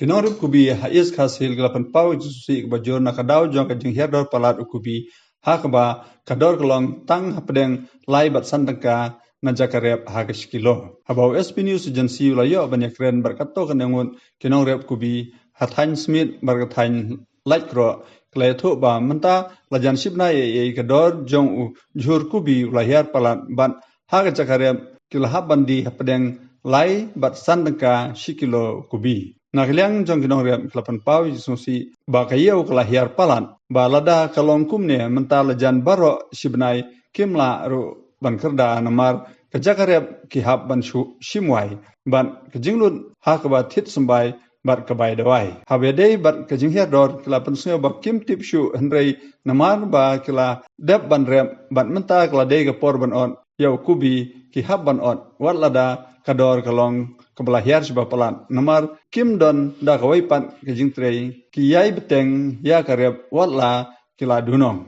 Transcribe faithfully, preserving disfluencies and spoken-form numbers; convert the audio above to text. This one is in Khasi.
Ki nongrep kubi ha East Khasi Hills ki la pynpaw ïa ka jingsngewsih kaba jur na ka daw jong ka jinghiar dor palat u kubi, ha kaba ka dor ka long tang hapdeng lai bad san tyngka na jaka rep ha ka shi kilo. Haba u S B News Agency u la ïoh ban ïakren bad katto katne ngut ki nongrep kubi ha thaiñ Smit bad ka thaiñ Laitkroh, ki la ïathuh ba mynta la jan shi bnai ei ei ka dor jong u jhur kubi u la hiar palat bad ha ka jaka rep ki la hap ban die hapdeng lai bad san tyngka shi kilo kubi. Na ka liang jong ki nongrep ki la pynpaw ïa ka jingsngewsih ba ka ïew ka la hiar palat, ba lada ka long kumne mynta la jan baroh shi bnai kim lah ruh ban kyrda namar ka jaka rep ki hap ban shu shim wai bad ka jinglut ha kaba thied symbai bad ka bai dawai. Haba ïadei bad ka jinghiar dor ki la pynsngew ba kim tip shuh hynrei namar ba ki la dep ban rep bad mynta ka la dei ka por ban ot ïa u kubi, ki hap ban ot wat lada ka dor ka long kaba la hiar shiba palat namar kim don da kawei pat ka jingtrei, ki ïai bteng ïa ka rep wat la ki la dunong.